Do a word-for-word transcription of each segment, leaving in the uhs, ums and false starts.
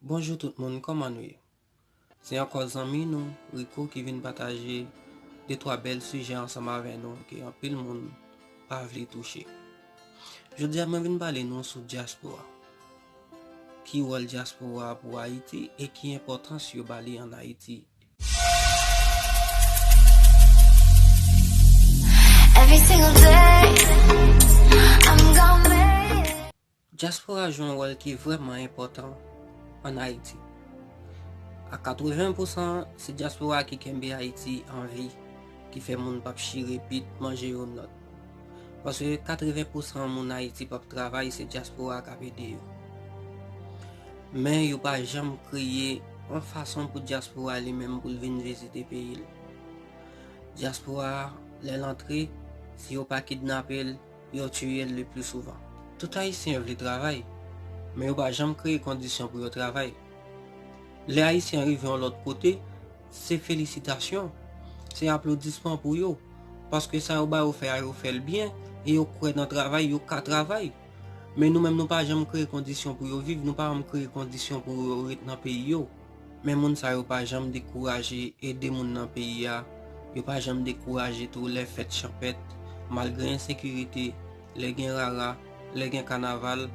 Bonjou tout moun, kòman nou ye? Se ankò zanmi nou, Rico, ki vin pataje de twa bèl sijè ansanm avè nou ke anpil moun pa vle touche. Jodi a, mwen vin pale nou sou dyaspora. Ki wòl dyaspora pou Ayiti e ki enpòtans yo ba li ann Ayiti? Every single day, I'm gonna make it. Dyaspora jwe yon wòl ki vrèman enpòtan ann Ayiti. A katreven pousan, se dyaspora ki kenbe Ayiti an vi, ki fè moun p ap chire pit manje youn lòt. Paske katreven pousan moun Ayiti p ap travay, se dyaspora k ap ede yo. Men yo pa janm kreye yon fason pou dyaspora li menm pou l vin vizite peyi l. Dyaspora, lè l antre, si yo pa kidnape l, yo tiye l le pli souvan. Tout Ayisyen vle travay, men yo pa janm kreye kondisyon pou yo travay. Lè Ayisyen rive yon lòt kote, se felisitasyon, se aplodisman pou yo, paske sa yo ba yo fè a, yo fè l byen, e yo kwè nan travay, yo ka travay. Men nou menm, nou pa janm kreye kondisyon pou yo viv, nou pa janm kreye kondisyon pou yo ret nan peyi yo. Men moun sa yo pa janm dekouraje ede moun nan peyi a, yo pa janm dekouraje tou lè fèt chanpèt, malgre ensekirite, lè gen rara, lè gen kanaval,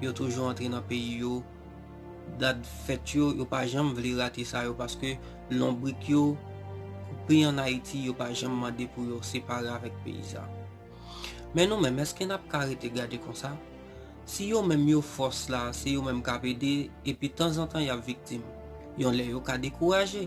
yo toujou antre nan peyi yo. Dat fèt yo, yo pa janm vle rate sa yo, paske lonbrik yo koupe ann Ayiti, yo pa janm mande pou yo separe avèk peyi sa. Men nou menm, èske n ap ka rete gade konsa? Si yo menm yo fòs la, se yo menm k ap ede, epi tanzantan y ap viktim. Yon lè yo ka dekouraje,